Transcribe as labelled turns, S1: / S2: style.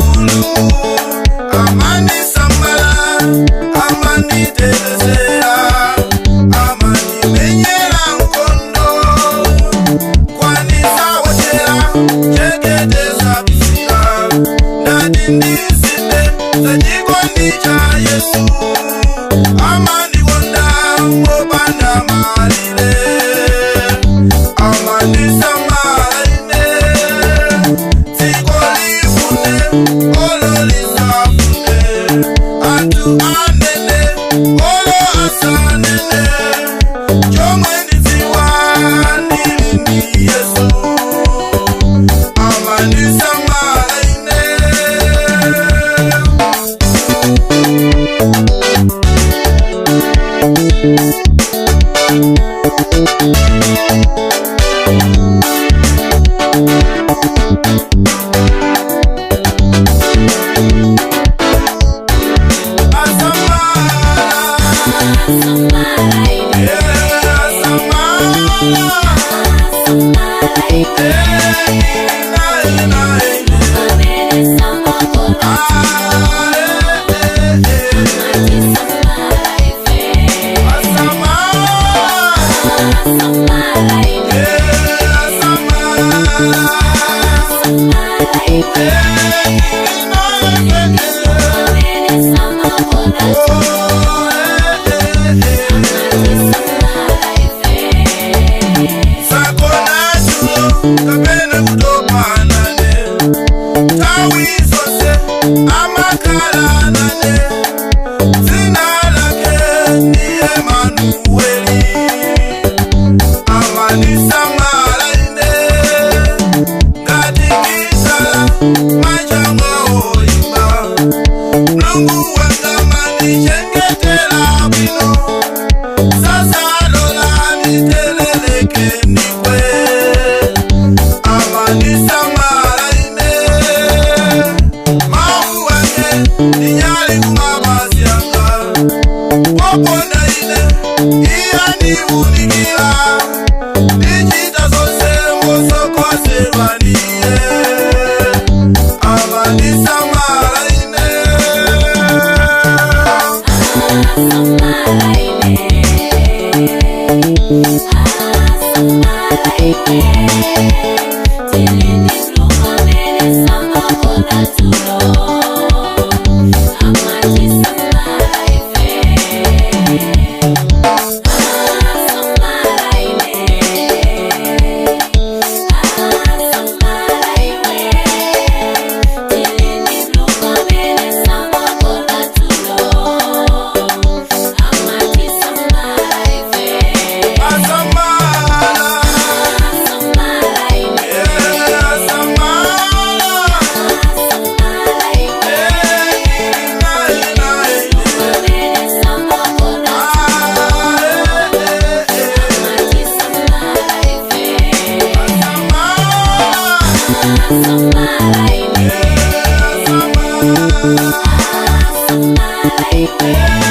S1: Mulungu amanisamala, amanitetezera, amanimenyera nkondo, kwanisa wotera cheketeza pisira. Ndati ndisinde zachikondi cha Yesu, amandikonda mopanda malire, amanisamala ine. Dziko lifune olo lisafune, anthu anene olo asanene, chomwe ndidziwa ndili ndi Yesu, amanisamala ine. Asamala, yeah, asamala, eh, na, na, ah, eh, eh, eh. Asamala, yeah, asamala, eh, na, na, oh, eh, eh, eh. Sakona chulo kapena kutopanane, tawi zonse amakhala nane, dzina lake ndi Emanueli, amanisamala ine ngati kisala manja mwaoimba. Mulungu wanga manichengetera bwino, sasa lola niteleleke nikwe, amanisamala ine. Mau ake ndinyali kumapazi anga, poponda ine iyaniunikira, ndichita zonse mosokozerwa niye, amanisamala ine. Asamala, yeah, asamala, eh, na, na, ah, eh, eh, eh. Asamala, yeah, asamala, eh.